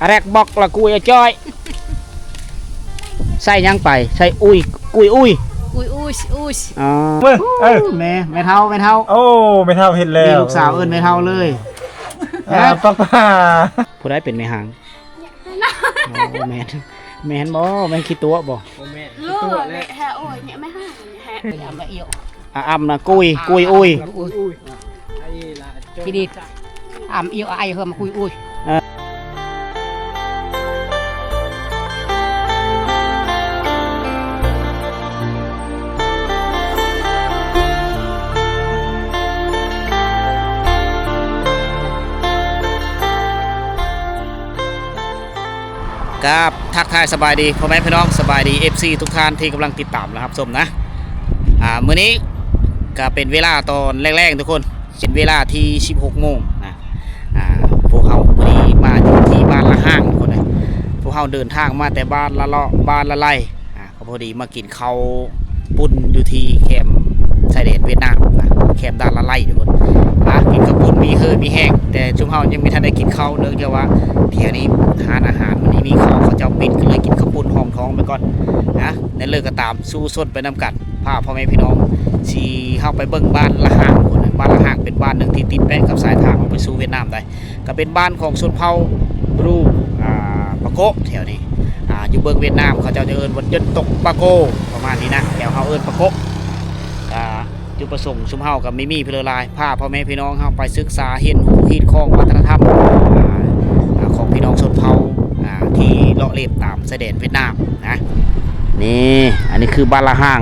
ອາແລັກບອກລະກຸຍອາຈ້ອຍ ໃສ່ຫຍັງໄປ? ໃສ່ອຸຍ ກຸຍອຸຍ ອຸຍອຸຍອຸຍ ອໍ ເບິ່ງ ເອີ ແມ່ ແມ່ເຖົ້າ ແມ່ເຖົ້າ ໂອ້ ແມ່ເຖົ້າເຮັດແລ້ວ ນີ້ລູກສາວເອີ້ນແມ່ເຖົ້າເລີຍ ອ່າ ແມ່ ປ້າ ຜູ້ໃດເປັນແມ່ຮ້າງ? ໂອ້ ແມ່ນ ແມ່ນບໍ່? ແມ່ນຂີ້ຕົວະບໍ່? ບໍ່ແມ່ນ ຂີ້ຕົວະແຫຼະ ແຮະ ໂອ້ຍ ແມ່ຮ້າງ ແຮະ ອາອຳນະ ກຸຍ ກຸຍອຸຍ ອຸຍ ອາອີລະ ທີ່ດີ ອຳອີອາໄອເຮີມ ກຸຍອຸຍ ເອີ ກາບທັກທາຍສະບາຍດີພໍ່ແມ່ພີ່ນ້ອງ ສະບາຍດີ ເອັຟຊີ ທຸກທ່ານທີ່ກຳລັງຕິດຕາມ ແລະ ຮັບຊົມນະ ອ່າ ມື້ນີ້ກະເປັນເວລາຕອນແລງໆ ທຸກຄົນ ເປັນເວລາທີ່ສິບຫົກໂມງນະ ອ່າ ພວກເຮົາມື້ນີ້ມາຢູ່ທີ່ບ້ານລະຫາງ ທຸກຄົນເອີຍ ພວກເຮົາເດີນທາງມາແຕ່ບ້ານລະເລາະ ບ້ານລະໄລ ອ່າ ກໍພໍດີມາກິນເຂົ້າປຸ້ນຢູ່ທີ່ແຄມຊາຍແດນຫວຽດນາມນະ ແຄມດ່ານລະໄລ ທຸກຄົນ ອ່າ ກິນເຂົ້າປຸ້ນມີເຮີມີແຮງ ແຕ່ຊຸມເຮົາຍັງບໍ່ທັນໄດ້ກິນເຂົ້າ ເນື່ອງຈາກວ່າແຖວນີ້ຮ້ານອາຫານມັນບໍ່ມີເຂົ້າ ເຂົາເຈົ້າປິດ ກໍເລີຍກິນເຂົ້າປຸ້ນຮອງທ້ອງໄປກ່ອນນະ ແນວເລີກກໍຕາມ ສູ່ຊົນໄປນຳກັນ ພາພໍ່ແມ່ພີ່ນ້ອງ ຊິເຮົາໄປເບິ່ງບ້ານລະຫາງພຸ້ນນະ ບ້ານລະຫາງເປັນບ້ານໜຶ່ງທີ່ຕິດແປະກັບສາຍທາງອອກໄປສູ່ຫວຽດນາມໄດ໋ ກໍເປັນບ້ານຂອງຊົນເຜົ່າບຣູ ອ່າ ປາໂກະ ແຖວນີ້ ອ່າ ຢູ່ເບື້ອງຫວຽດນາມ ເຂົາເຈົ້າຈະເອີ້ນວ່າ ເຈີນຕົກປາໂກ ປະມານນີ້ນະ ແຖວເຮົາເອີ້ນປາໂກະ ອ່າ ຈຸດປະສົງຊຸມເຮົາກໍມີມີເພີນຫຼາຍ ພາພໍ່ແມ່ພີ່ນ້ອງເຮົາໄປສຶກສາຮຽນຮູ້ຮີດຄອງວັດທະນະທຳ ອ່າ ຂອງພີ່ນ້ອງຊົນເຜົ່າ ອ່າ ທີ່ເລາະເລັບຕາມຊາຍແດນຫວຽດນາມນະ ນີ້ ອັນນີ້ຄືບ້ານລະຫາງ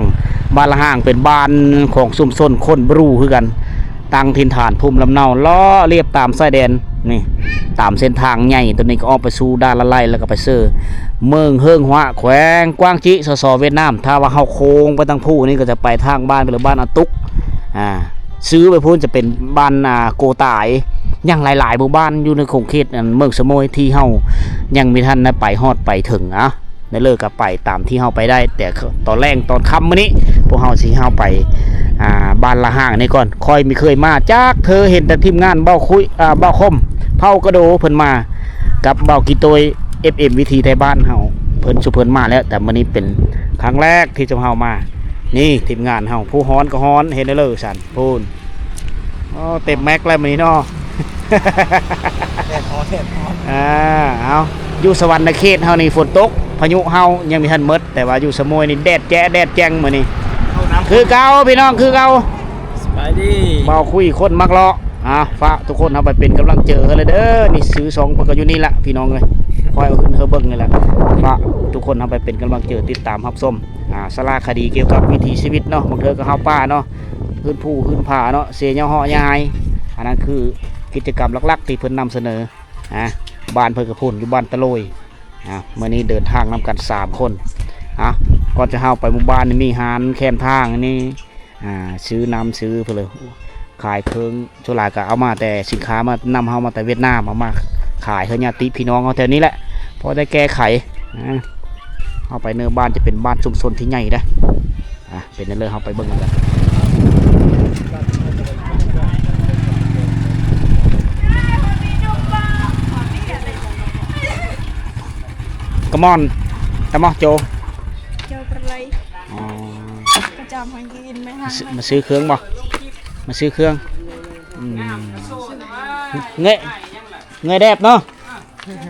ບ້ານລະຫາງເປັນບ້ານຂອງຊຸມຊົນຄົນບຣູຄືກັນ ຕັ້ງຖິ່ນຖານພູມລຳເນົາ ເລາະລຽບຕາມຊາຍແດນ ນີ້ ຕາມເສັ້ນທາງໃຫຍ່ໂຕນີ້ກໍອອກໄປສູ່ດ່ານລະໄລ ແລ້ວກໍໄປເຊີເມືອງເຮີງຮວະ ແຂວງກວາງຈີ ສສ ຫວຽດນາມ. ຖ້າວ່າເຮົາໂຄ້ງໄປທາງພູນີ້ ກໍຈະໄປທາງບ້ານ ຫຼື ບ້ານອາຕຸກ ອ່າ ຊື່ໄປພຸ້ນຈະເປັນບ້ານ ອ່າ ໂກຕາຍ ຍັງຫຼາຍໆໝູ່ບ້ານຢູ່ໃນຂົງເຂດ ອັນ ເມືອງສະໂໝຍ ທີ່ເຮົາຍັງບໍ່ທັນໄດ້ໄປຮອດໄປເຖິງ. ອ່າ ໄດ້ເລີກກໍໄປຕາມທີ່ເຮົາໄປໄດ້ ແຕ່ຕອນແລງຕອນຄ່ຳມື້ນີ້ ພວກເຮົາຊິເຮົາໄປ ອ່າ ບ້ານລະຫາງນີ້ກ່ອນ. ຂ້ອຍບໍ່ເຄີຍມາຈັກເທື່ອ ເຫັນແຕ່ທີມງານເບົາຄຸຍ ອ່າ ເບົາຄົມ ເຜົ່າກະໂດ ເພິ່ນມາກັບເບົາກິໂຕຍ ເອັຟເອັມ ວິຖີໄທບ້ານເຮົາ ເພິ່ນ ຊຸມເພິ່ນມາແລ້ວ ແຕ່ມື້ນີ້ເປັນຄັ້ງແລກທີ່ຊຸມເຮົາມາ. ນີ້ທີມງານເຮົາ ຜູ້ຮ້ອນກໍຮ້ອນ ເຮັດແນວເລີຊັ້ນ ພຸ້ນ ໂອ້ ເຕັມແມັກແລ້ວມື້ນີ້ເນາະ ແດດຮ້ອນ ແດດຮ້ອນ ອ່າ ເອົາ ຢູ່ສະຫວັນນະເຂດເຮົານີ້ຝົນຕົກ ພາຍຸເຮົາຍັງບໍ່ທັນໝົດ ແຕ່ວ່າຢູ່ສະໂໝຍນີ້ແດດແຈ້ແດດແຈ້ງມື້ນີ້ ຄືເກົ່າພີ່ນ້ອງ ຄືເກົ່າ. ສະບາຍດີ ເບົາຄຸຍຄົນມັກເລາະ ອ່າ ຝາກທຸກຄົນເຮົາໄປເປັນກຳລັງເຈີເຮົາເລີຍເດີ. ນີ້ຊື່ສອງເພິ່ນກໍຢູ່ນີ້ລະພີ່ນ້ອງເອີຍ ຄອຍເອົາຂຶ້ນເຮີເບິ່ງນີ້ລະ. ຝາກທຸກຄົນເຮົາໄປເປັນກຳລັງເຈີ ຕິດຕາມຮັບຊົມ ອ່າ ສາລະຄະດີກ່ຽວກັບວິຖີຊີວິດເນາະ ບາງເທື່ອກໍເຮົາປ່າເນາະ ພື້ນພູພື້ນຜາເນາະ ເສຍເຫຍາະເຫາະຍາຍ. ອັນນັ້ນຄືກິດຈະກຳຫຼັກໆທີ່ເພິ່ນນຳສະເໜີ. ອ່າ ບ້ານເພິ່ນກໍພຸ້ນ ຢູ່ບ້ານຕະໂລຍ. ອ່າ ມື້ນີ້ເດີນທາງນຳກັນສາມຄົນ. ອ່າ ກ່ອນຈະເຮົາໄປໝູ່ບ້ານນີ້ ມີຮ້ານແຄມທາງນີ້ ອ່າ ຊື້ນ້ຳຊື້ເພິ່ນເລີຍ ຂາຍເຄື່ອງ ສ່ວນຫຼາຍກໍເອົາມາແຕ່ສິນຄ້າມານຳເຮົາມາແຕ່ຫວຽດນາມ ເອົາມາຂາຍໃຫ້ຍາດຕິພີ່ນ້ອງເຮົາແຖວນີ້ແຫຼະ ພໍໄດ້ແກ້ໄຂ. ອ່າ ເຮົາໄປເນີບ້ານຈະເປັນບ້ານຊຸມຊົນທີ່ໃຫຍ່ເດ້. ອ່ະ ເປັນແນວໃດເຮົາໄປເບິ່ງນຳກັນ. ກະມອນ ຕະມອໂຈ ໂຈປະໄລ ອໍ ກະຈອມໃຫ້ກິນແມ່ ມາຊື້ເຄື່ອງບໍ່? ມາຊື້ເຄື່ອງ ອືມ ເງີຍ ເງີຍແດບເນາະ.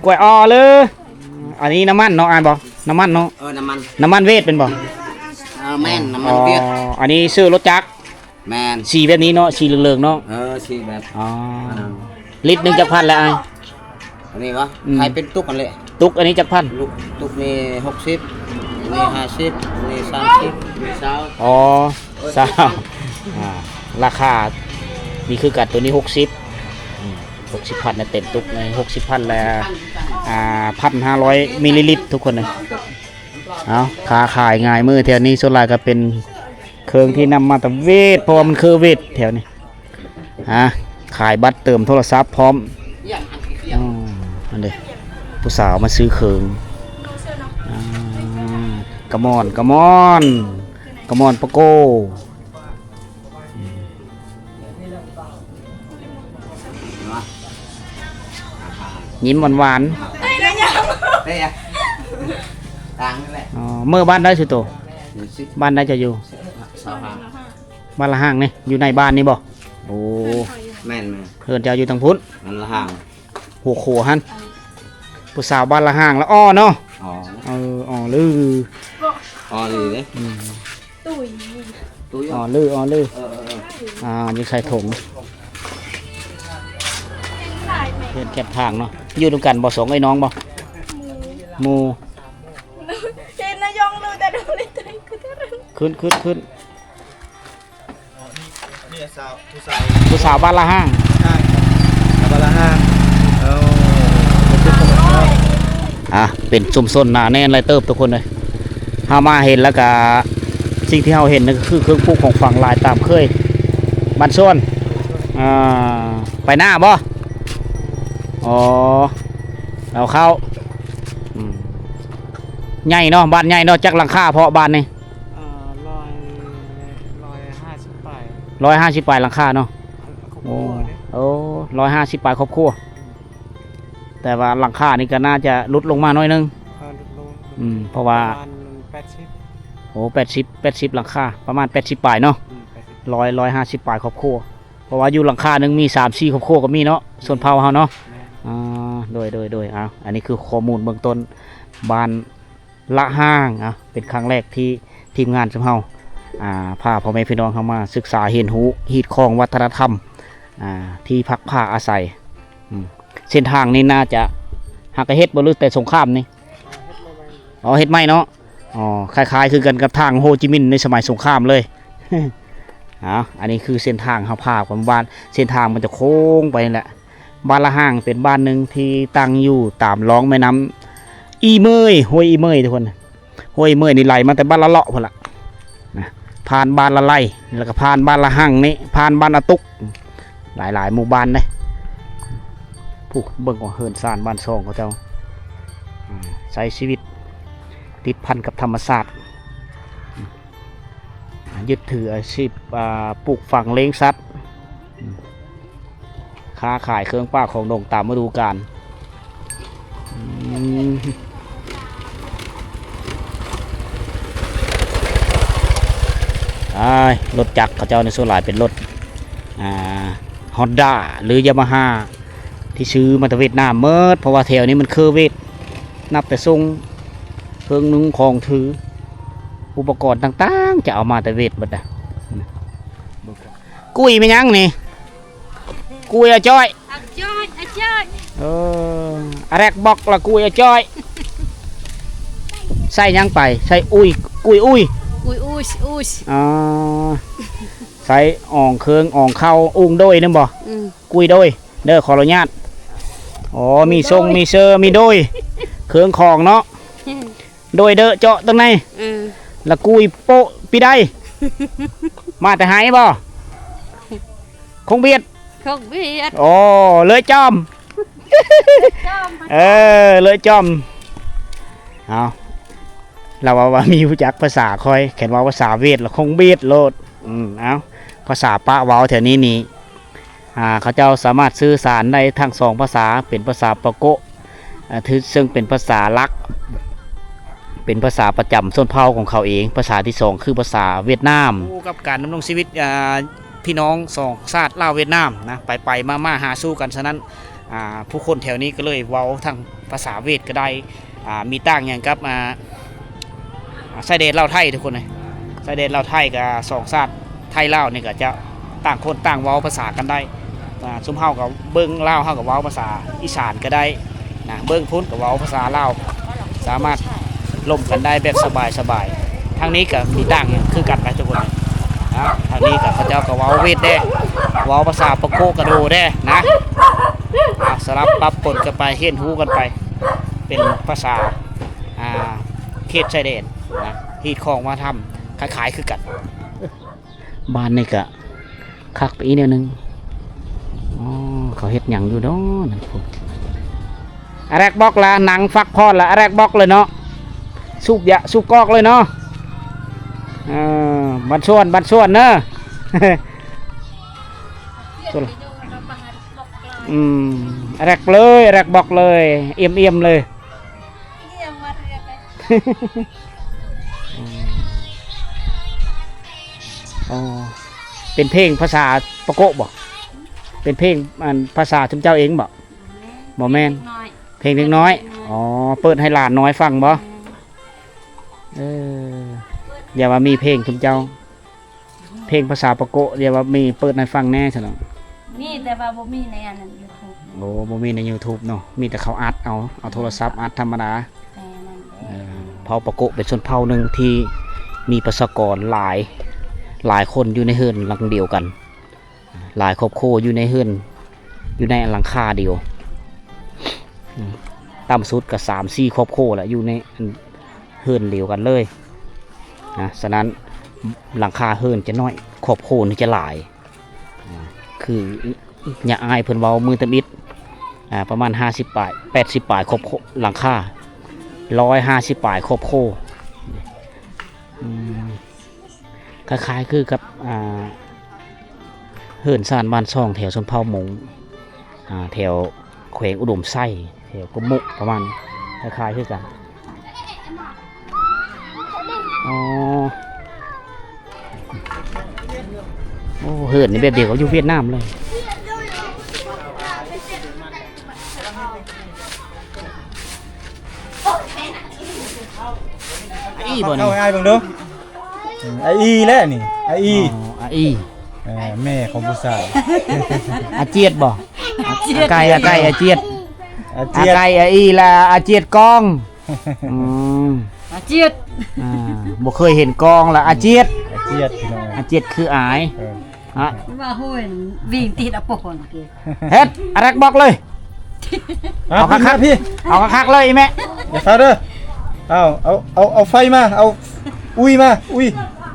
ກ້ວຍອໍເລີ ອັນນີ້ນ້ຳມັນເນາະ ອ້າຍບໍ? ນ້ຳມັນເນາະ ເອີ ນ້ຳມັນ ນ້ຳມັນເວດແມ່ນບໍ່? ເອີ ແມ່ນ ນ້ຳມັນເວດ. ອໍ ອັນນີ້ຊື້ລົດຈັກ ແມ່ນ ສີແບບນີ້ເນາະ ສີເຫຼືອງໆເນາະ. ເອີ ສີແບບ ອໍ ອັນນັ້ນ ລິດໜຶ່ງຈັກພັນລະອ້າຍ? ອັນນີ້ຫວາ? ອືມ ຂາຍເປັນຕຸກຫັ້ນແຫຼະ. ຕຸກອັນນີ້ຈັກພັນ? ຕຸກ ຕຸກນີ້ຫົກສິບ ອັນນີ້ຫ້າສິບ ອັນນີ້ສາມສິບ ອັນນີ້ຊາວ. ອໍ ຊາວ ອ່າ ລາຄານີ້ຄືກັນ ໂຕນີ້ຫົກສິບ ອືມ ຫົກສິບພັນນະ ເຕັມຕຸກນີ້ຫົກສິບພັນລະ ອ່າ ພັນຫ້າຮ້ອຍມິນລີລິດທຸກຄົນເອີຍ. ເອົາ ຄ້າຂາຍງ່າຍມື້ແຖວນີ້ ສ່ວນຫຼາຍກໍເປັນເຄື່ອງທີ່ນຳມາແຕ່ຫວຽດ ເພາະວ່າມັນຄືຫວຽດແຖວນີ້. ອ່າ ຂາຍບັດເຕີມໂທລະສັບພ້ອມ. ອໍ ອັນເດ ຜູ້ສາວມາຊື້ເຄື່ອງ. ອ່າ ກະມອນ ກະມອນ ກະມອນປະໂກ. ຍິ້ມຫວານໆ. ເດ້ ຕ່າງນີ້ແຫຼະ. ອໍ ເມືອບ້ານໃດສຸໂຕ? ຢູ່ຊິ ບ້ານໃດເຈົ້າຢູ່? ຊາວຫ້າ ບ້ານລະຫ້າງນີ້ ຢູ່ໃນບ້ານນີ້ບໍ່? ໂອ້ ແມ່ນໆ ເຮືອນເຈົ້າຢູ່ທາງພຸ້ນ ບ້ານລະຫ້າງ ຫົວໂຂຫັ້ນ ຜູ້ສາວບ້ານລະຫ້າງລະອໍ້ເນາະ. ອໍ ເອີ ອໍລື ອໍລືເດ້. ອືມ ຕຸ້ຍ ຕຸ້ຍ ອໍລື ອໍລື. ເອີໆໆ ອ່າ ຢູ່ໃສ່ຖົງ ເຮືອນແຄມທາງເນາະ. ຢູ່ນຳກັນບໍ່ ສອງເອື້ອຍນ້ອງບໍ່? ໝູ່ ໝູ່ ເຫັນນະ ຢອງລື ແຕ່ດູໃນໃຈ ຂຶ້ນ ຂຶ້ນ ຂຶ້ນ. ນີ້ສາວ ຜູ້ສາວ ຜູ້ສາວບ້ານລະຫ້າງ ບ້ານລະຫ້າງ. ເອົາ ອ່າ ເປັນຊຸມຊົນໜາແໜ້ນຫຼາຍເຕີບທຸກຄົນເອີຍ. ເຮົາມາເຫັນແລ້ວກະ ສິ່ງທີ່ເຮົາເຫັນນັ້ນກໍຄືເຄື່ອງປູກຂອງຝັງຫຼາຍຕາມເຄີຍ ບ້ານສວນ. ອ່າ ໄປນາບໍ່? ອໍ ເອົາເຂົ້າ. ອືມ ໃຫຍ່ເນາະ ບ້ານໃຫຍ່ເນາະ. ຈັກຫຼັງຄາເພາະບ້ານນີ້? ເອີ ຮ້ອຍ ຮ້ອຍຫ້າສິບປາຍ ຮ້ອຍຫ້າສິບປາຍຫຼັງຄາເນາະ. ໂອ້ ໂອ້ ຮ້ອຍຫ້າສິບປາຍຄອບຄົວ ແຕ່ວ່າຫຼັງຄານີ້ກໍໜ້າຈະຫຼຸດລົງມາໜ້ອຍໜຶ່ງ. ເອີ ຫຼຸດລົງ ອືມ ເພາະວ່າ ປະມານແປດສິບ ໂອ້ ແປດສິບ ແປດສິບຫຼັງຄາ ປະມານແປດສິບປາຍເນາະ. ອືມ ແປດສິບ ຮ້ອຍ ຮ້ອຍຫ້າສິບປາຍຄອບຄົວ ເພາະວ່າຢູ່ຫຼັງຄາໜຶ່ງມີສາມສີ່ຄອບຄົວກໍມີເນາະ ຊົນເຜົ່າເຮົາເນາະ. ແມ່ນ ອ່າ ໂດຍ ໂດຍ ໂດຍ. ເອົາ ອັນນີ້ຄືຂໍ້ມູນເບື້ອງຕົ້ນ ບ້ານ ລະຫ້າງ. ອ່ະ ເປັນຄັ້ງແລກທີ່ທີມງານຊຸມເຮົາ ອ່າ ພາພໍ່ແມ່ພີ່ນ້ອງເຮົາມາສຶກສາຮຽນຮູ້ຮີດຄອງວັດທະນະທຳ ອ່າ ທີ່ພັກພາອາໄສ. ອືມ ເສັ້ນທາງນີ້ໜ້າຈະຫາກະເຮັດບໍ່ ຫຼືແຕ່ສົງຄາມນີ້? ອໍ ເຮັດໃໝ່ເນາະ. ອໍ ຄ້າຍໆຄືກັນກັບທາງໂຮຈິມິນໃນສະໄໝສົງຄາມເລີຍ. ເອົາ ອັນນີ້ຄືເສັ້ນທາງເຮົາພາກັນບ້ານ ເສັ້ນທາງມັນຈະໂຄ້ງໄປນີ້ແຫຼະ. ບ້ານລະຫ້າງເປັນບ້ານໜຶ່ງທີ່ຕັ້ງຢູ່ຕາມລ່ອງແມ່ນ້ຳອີເມີຍ ຫ້ວຍອີເມີຍທຸກຄົນ. ຫ້ວຍອີເມີຍນີ້ໄຫຼມາແຕ່ບ້ານລະເລາະພຸ້ນລະນະ ຜ່ານບ້ານລະໄລ ແລ້ວກໍຜ່ານບ້ານລະຫັງນີ້ ຜ່ານບ້ານອາຕຸກ ຫຼາຍໆໝູ່ບ້ານເດ້. ຜູ້ ເບິ່ງວ່າເຮືອນຊານບ້ານຊ່ອງເຂົາເຈົ້າ ອາ ໃຊ້ຊີວິດຕິດພັນກັບທຳມະຊາດ. ອ່າ ຍຶດຖືອາຊີບ ອ່າ ປູກຝັງລ້ຽງສັດ ອືມ ຄ້າຂາຍເຄື່ອງປ່າຂອງດົງຕາມລະດູການ. ອືມ ອ້າຍ ລົດຈັກເຂົາເຈົ້ານີ້ສ່ວນຫຼາຍເປັນລົດ ອ່າ ຮອນດ້າ ຫຼື ຢາມາຮາ ທີ່ຊື້ມາແຕ່ຫວຽດນາມໝົດ ເພາະວ່າແຖວນີ້ມັນເຄີຫວຽດ ນັບແຕ່ສົ່ງເຄື່ອງນຸ່ງຂອງຖື ອຸປະກອນຕ່າງໆ ຈະເອົາມາແຕ່ຫວຽດໝົດນະ. ກຸ້ຍແມ່ນຫຍັງນີ້? ກຸ້ຍອາຈ້ອຍ ອາຈ້ອຍ ອາຈ້ອຍ ເອີ ອາແລັກບອກລະ ກຸ້ຍອາຈ້ອຍ. ໃສ່ຫຍັງໄປ? ໃສ່ອຸ້ຍ ກຸ້ຍອຸ້ຍ ກຸ້ຍອຸ້ຍ ອຸ້ຍ ອໍ ໃສ່ອອງເຄື່ອງອອງເຂົ້າ ອຸ້ງໂດຍນັ້ນບໍ່? ອືມ ກຸ້ຍໂດຍ ເດີ ຂໍອະນຸຍາດ. ອໍ ມີຊົງ ມີເຊີ ມີໂດຍ ເຄື່ອງຂອງເນາະ. ໂດຍເດີເຈາະຕັ້ງໃນ ເອີ ລະກຸ້ຍໂປະປີໃດ? ມາແຕ່ໄຫບໍ່? ຄົງບຽດ ຄົງບຽດ ອໍ ເລີຍຈອມ ເອີ ເລີຍຈອມ. ເອົາ ລາວເວົ້າວ່າມີຮູ້ຈັກພາສາຂ້ອຍ ແຄ່ນເວົ້າພາສາຫວຽດລະຄົງບຽດໂລດ. ອືມ ເອົາ ພາສາປະເວົ້າແຖວນີ້ນີ້ ອ່າ ເຂົາເຈົ້າສາມາດສື່ສານໄດ້ທັງສອງພາສາ ເປັນພາສາປາໂກະ ເຊິ່ງເປັນພາສາຫຼັກ ເປັນພາສາປະຈຳຊົນເຜົ່າຂອງເຂົາເອງ, ພາສາທີສອງຄືພາສາຫວຽດນາມ. ຄູ່ກັບການດຳລົງຊີວິດ ອ່າ ພີ່ນ້ອງສອງຊາດລາວຫວຽດນາມນະ ໄປໆມາໆຫາສູ່ກັນ, ສະນັ້ນ ອ່າ ຜູ້ຄົນແຖວນີ້ກໍເລີຍເວົ້າທັງພາສາຫວຽດກໍໄດ້ ອ່າ ມີຕ່າງຫຍັງກັບ ອ່າ ອ່າ ຊາຍແດນລາວໄທທຸກຄົນເອີຍ. ຊາຍແດນລາວໄທກໍສອງຊາດ ໄທລາວນີ້ກໍຈະຕ່າງຄົນຕ່າງເວົ້າພາສາກັນໄດ້. ອ່າ ຊຸມເຮົາກໍເບິ່ງລາວ ເຮົາກໍເວົ້າພາສາອີສານກໍໄດ້ນະ, ເບິ່ງພຸ້ນກໍເວົ້າພາສາລາວ ສາມາດລົມກັນໄດ້ແບບສະບາຍໆ. ທາງນີ້ກໍມີຕ່າງຫຍັງຄືກັນໄປທຸກຄົນນະ. ທາງນີ້ກໍເຂົາເຈົ້າກໍເວົ້າຫວຽດແດ່ ເວົ້າພາສາປາໂກະກະໂດແດ່ນະ. ອ່າ ສະຫຼັບປັບປົນກັນໄປ ຮຽນຮູ້ກັນໄປ ເປັນພາສາ ອ່າ ເຂດຊາຍແດນນະ ຮີດຄອງວັດທະນະທຳ ຄ້າຍໆຄືກັນ. ບ້ານນີ້ກະຄັກໄປອີກແນວໜຶ່ງ. ອໍ ເຂົາເຮັດຫຍັງຢູ່ເນາະນັ້ນພຸ້ນ. ອາແລັກບອກລະ ນັ່ງພັກຜ່ອນລະ ອາແລັກບອກເລີຍເນາະ. ສູບຢາ ສູບກອກເລີຍເນາະ. ເອີ ບ້ານສວນ ບ້ານສວນເນາະ. ອືມ ອາແລັກເລີຍ ອາແລັກບອກເລີຍ ອຽມໆເລີຍ. ອໍ ເປັນເພງພາສາປາໂກະບໍ່? ເປັນເພງ ອັນ ພາສາຊຸມເຈົ້າເອງບໍ່? ບໍ່ແມ່ນ ເພງເດັກນ້ອຍ. ອໍ ເປີດໃຫ້ຫຼານນ້ອຍຟັງບໍ່? ແມ່ນ. ເອີ ຢ່າວ່າມີເພງຊຸມເຈົ້າ ເພງພາສາປາໂກະ ຢ່າວ່າມີ ເປີດໃຫ້ຟັງແດ່ຊັ້ນເນາະ. ມີ ແຕ່ວ່າບໍ່ມີໃນອັນນັ້ນ YouTube. ໂອ້ ບໍ່ມີໃນ YouTube ເນາະ ມີແຕ່ເຂົາອັດເອົາ ເອົາໂທລະສັບອັດທຳມະດາ. ແຕ່ນັ້ນ ເອີ ເຜົ່າປາໂກະເປັນຊົນເຜົ່າໜຶ່ງທີ່ມີປະຊາກອນຫຼາຍ ຫຼາຍຄົນຢູ່ໃນເຮືອນຫຼັງດຽວກັນ. ຫຼາຍຄອບຄົວຢູ່ໃນເຮືອນ ຢູ່ໃນຫຼັງຄາດຽວ. ອືມ ຕ່ຳສຸດກໍສາມສີ່ຄອບຄົວແຫຼະ ຢູ່ໃນເຮືອນດຽວກັນເລີຍນະ. ສະນັ້ນ ຫຼັງຄາເຮືອນຈະນ້ອຍ ຄອບຄົວນີ້ຈະຫຼາຍ. ອາ ຄືຍາອ້າຍເພິ່ນເວົ້າມື້ຕຳອິດ ອາ ປະມານຫ້າສິບປາຍ ແປດສິບປາຍຄອບຄົວ ຫຼັງຄາ ຮ້ອຍຫ້າສິບປາຍຄອບຄົວ. ອືມ ຄ້າຍໆຄືກັບ ອ່າ ເຮືອນຊານບ້ານຊ່ອງແຖວຊົນເຜົ່າມົ້ງ ອ່າ ແຖວແຂວງອຸດົມໄຊ ແຖວກົມມຸ ປະມານຄ້າຍໆຄືກັນ. ອໍ ໂອ້ ເຮືອນນີ້ແບບດຽວກັບຢູ່ຫວຽດນາມເລີຍ. ອາອີບໍ່ນີ້? ເອົາໃຫ້ອ້າຍເບິ່ງດູ. ອາອີແຫຼະນີ້ ອາອີ. ອໍ ອາອີ. ເອີ ແມ່ຂອງຜູ້ຊາຍ. ອາຈຽດບໍ່? ອາຈຽດ. ອາໄກ່ ອາໄກ່ ອາຈຽດ. ອາຈຽດ. ອາໄກ່ ອາອີ ລະອາຈຽດກອງ. ອືມ ອາຈຽດ. ອ່າ ບໍ່ເຄີຍເຫັນກອງລະອາຈຽດ. ອາຈຽດ ພີ່ນ້ອງ. ອາຈຽດຄືອາຍ. ເອີ ຮະ ວ່າໂຫຍ ວິ່ງຕິດອະໂປນ. ເຮັດ ອາລັກບອກເລີຍ. ເອົາຄັກໆ ພີ່ ເອົາຄັກໆເລີຍອີ່ແມ່. ຢ່າຟ້າວເດີ. ເອົາ ເອົາ ເອົາ ເອົາໄຟມາ ເອົາອຸ້ຍມາ ອຸ້ຍ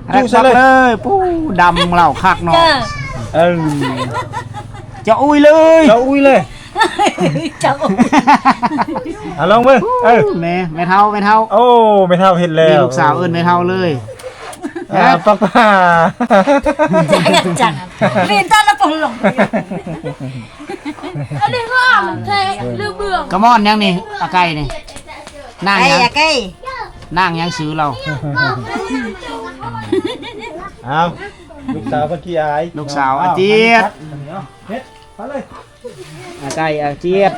ອາລັກບອກເລີຍ. ປູ້ ດຳເຫຼົ່າຄັກເນາະ. ເອີ ເຈົ້າອຸ້ຍເລີຍ ເຈົ້າອຸ້ຍເລີຍ. ເຈົ້າ ເອົາລອງເບິ່ງ. ເອີ ແມ່ ແມ່ເຖົ້າ ແມ່ເຖົ້າ. ໂອ້ ແມ່ເຖົ້າເຮັດແລ້ວ. ນີ້ລູກສາວເອີ້ນແມ່ເຖົ້າເລີຍ. ອ່າ ປ້າ ປ້າ ຈັງ ເປັນຕາລະປົນລົງ. ອັນນີ້ກໍແທ້ຫຼືເບື່ອງ. ກະມ່ອນຫຍັງນີ້ ອາໄກ່ນີ້? ນາງຫຍັງ? ອາໄກ່ ນາງຫຍັງຊື່ລາວ? ອ້າວ ລູກສາວເພິ່ນຂີ້ອາຍ. ລູກສາວອາຈຽດ. ເຮັດ ໄປເລີຍ. ອາໄກ່ອາຈຽດ.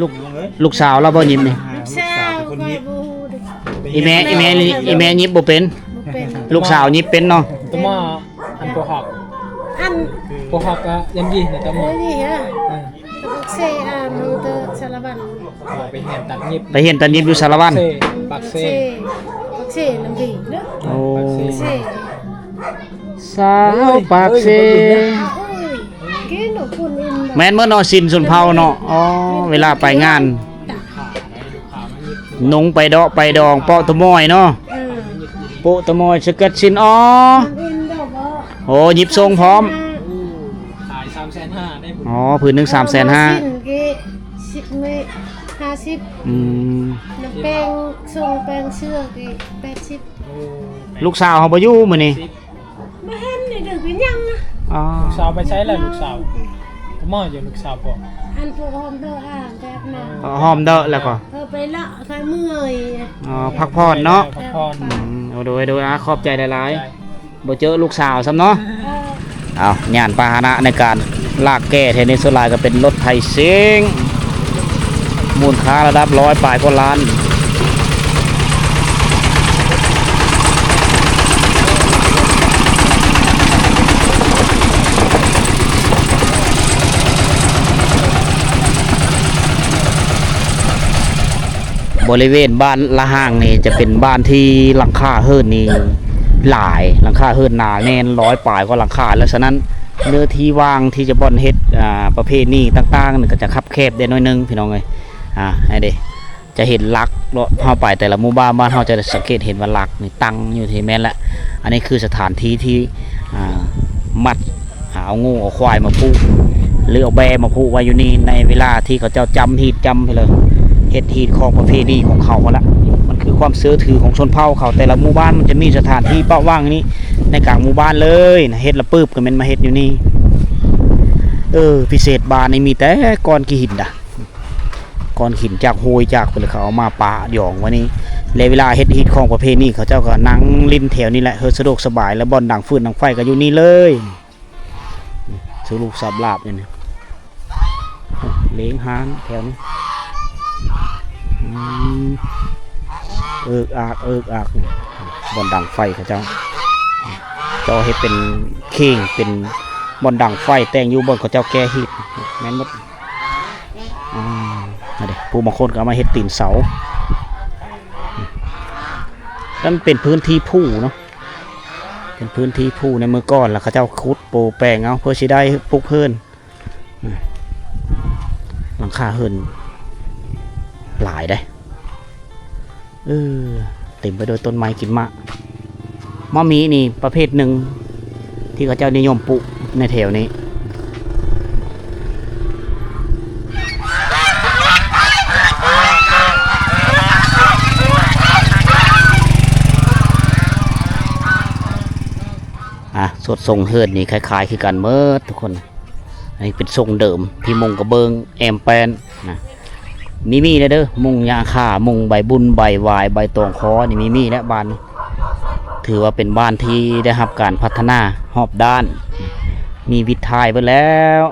ລູກ ລູກສາວລາວບໍ່ຍິບນີ້? ລູກສາວຂ້ອຍບໍ່ຮູ້ເດ້. ອີ່ແມ່ ອີ່ແມ່ ອີ່ແມ່ຍິບບໍ່ເປັນ? ບໍ່ເປັນ. ລູກສາວຍິບເປັນເນາະ. ຕະໝໍ້ ອັນບໍ່ຮັກ ອັນບໍ່ຮັກກໍຍັງດີນະ ຕະໝໍ້. ເອີ ນີ້ຫະ ເອີ ປາກເຊ ອາ ມັນເຕີສາລະວັນ. ໄປຮຽນຕັດຫຍິບ ໄປຮຽນຕັດຫຍິບຢູ່ສາລະວັນ. ປາກເຊ ປາກເຊ ປາກເຊນຳດີເນາະ. ໂອ້ ປາກເຊ ສາວປາກເຊ. ໂອ້ຍ ແມ່ນເໝິດເນາະ ສິນຊົນເຜົ່າເນາະ. ອໍ ເວລາໄປງານ ນຸ່ງໄປເດາະໄປດອງ ເປາະຕະໝອຍເນາະ. ເອີ ໂປະຕະໝອຍສະເກັດສິນ. ອໍ ໂອ້ ຫຍິບສົ່ງພ້ອມ. ຂາຍສາມແສນຫ້າໄດ້. ອໍ ຜືນໜຶ່ງສາມແສນຫ້າ. ສິນເກ ສິບເມດ ຫ້າສິບ. ອືມ ນຳແປ້ງສົ່ງແປ້ງເສື້ອເກ ແປດສິບ. ລູກສາວເຮົາບໍ່ຢູ່ມື້ນີ້. ບໍ່ເຫັນໄດ້ເດີ ເປັນຫຍັງນະ? ອໍ ລູກສາວໄປໃສລະ ລູກສາວ? ກໍມາຢູ່ ລູກສາວບໍ່? ອັນພວກຫອມເດີ ອ່າ ແບບນັ້ນ ຫອມເດີແລ້ວກໍ ເອີ ໄປເລາະ ຂ້ອຍເມື່ອຍ. ອໍ ພັກຜ່ອນເນາະ ພັກຜ່ອນ. ອືມ ໂອ້ ໂດຍ ໂດຍ ອາ ຂອບໃຈຫຼາຍໆ. ບໍ່ເຈີລູກສາວຊ້ຳເນາະ. ເອີ ເອົາ ຍານພາຫະນະໃນການລາກແກ້ແຖວນີ້ ສ່ວນຫຼາຍກໍເປັນລົດໄຖເຊັງ ມູນຄ່າລະດັບຮ້ອຍປາຍກວ່າລ້ານ. ບໍລິເວນບ້ານລະຫາງນີ້ ຈະເປັນບ້ານທີ່ຫຼັງຄາເຮືອນນີ້ຫຼາຍ, ຫຼັງຄາເຮືອນໜາແໜ້ນ ຮ້ອຍປາຍກວ່າຫຼັງຄາ, ແລະ ສະນັ້ນເນື້ອທີ່ວ່າງທີ່ຈະບ່ອນເຮັດ ອາ ປະເພນີຕ່າງໆ ກໍຈະຄັບແຄບໄດ້ໜ້ອຍໜຶ່ງ ພີ່ນ້ອງເອີຍ. ອາ ໃຫ້ເດ້ ຈະເຫັນຫຼັກເນາະ, ເຮົາໄປແຕ່ລະໝູ່ບ້ານ ບ້ານເຮົາຈະໄດ້ສັງເກດເຫັນວ່າຫຼັກນີ້ຕັ້ງຢູ່ທີ່ແມ່ນແຫຼະ. ອັນນີ້ຄືສະຖານທີ່ທີ່ ອ່າ ມັດ ເອົາງົວເອົາຄວາຍມາຜູກ ຫຼື ເອົາແບ້ມາຜູກໄວ້ຢູ່ນີ້ ໃນເວລາທີ່ເຂົາເຈົ້າຈຳຮີດຈຳຫັ້ນເລີຍ ເຮັດຮີດຂອງປະເພນີຂອງເຂົາຫັ້ນລະ. ມັນຄືຄວາມເຊື່ອຖືຂອງຊົນເຜົ່າເຂົາ, ແຕ່ລະໝູ່ບ້ານມັນຈະມີສະຖານທີ່ປະຫວ່າງນີ້ໃນກາງໝູ່ບ້ານເລີຍນະ, ເຮັດລະປຶບກໍແມ່ນມາເຮັດຢູ່ນີ້. ເອີ ພິເສດບ້ານນີ້ມີແຕ່ກ້ອນຂີ້ຫີນດາ. ກ້ອນຫີນຈາກຫ້ວຍຈາກພຸ້ນ ແລ້ວເຂົາເອົາມາປະດອງໄວ້ນີ້ ແລະເວລາເຮັດຮີດຄອງປະເພນີ ເຂົາເຈົ້າກໍນັ່ງຫຼິ້ນແຖວນີ້ແຫຼະ ເຮັດສະດວກສະບາຍ ແລະບ່ອນດັງຟືນດັງໄຟກໍຢູ່ນີ້ເລີຍ. ສະຫຼຸບສັບລາບຢູ່ນີ້ ເລງຮ້ານແຖວນີ້ ອືມ ເອິກອາກ ເອິກອາກ ບ່ອນດັງໄຟເຂົາເຈົ້າ ເຈົ້າເຮັດເປັນເຂ່ງ ເປັນບ່ອນດັງໄຟ ແຕ່ງຢູ່ບ່ອນເຂົາເຈົ້າແກ່ຮີດ ແມ່ນໝົດ. ອາ ອັນນີ້ ຜູ້ບາງຄົນກໍເອົາມາເຮັດຕີນເສົາ ມັນເປັນພື້ນທີ່ພູເນາະ ເປັນພື້ນທີ່ພູໃນເມື່ອກ່ອນ ແລ້ວເຂົາເຈົ້າຂຸດໂປແປງເອົາ ເພື່ອຊິໄດ້ປຸກເຮືອນ. ອືມ ຫຼັງຄາເຮືອນຫຼາຍເດ້ ເອີ ເຕັມໄປດ້ວຍຕົ້ນໄມ້ກິນໝາກ. ມະມິນີ້ປະເພດໜຶ່ງທີ່ເຂົາເຈົ້ານິຍົມປູກໃນແຖວນີ້. ອາ ສົດຊົງເຮືອນນີ້ຄ້າຍໆຄືກັນໝົດທຸກຄົນ. ອັນນີ້ເປັນຊົງເດີມທີ່ມຸງກະເບື້ອງແອ້ມແປ້ນນະ ມີ ມີແລ້ວເດີ ມຸງຫຍ້າຄ່າ ມຸງໃບບຸນ ໃບຫວາຍ ໃບຕອງຄໍ ນີ້ມີ ມີແລ້ວບ້ານນີ້ ຖືວ່າເປັນບ້ານທີ່ໄດ້ຮັບການພັດທະນາຮອບດ້ານ ມີວິດຖ່າຍເບິດແລ້ວ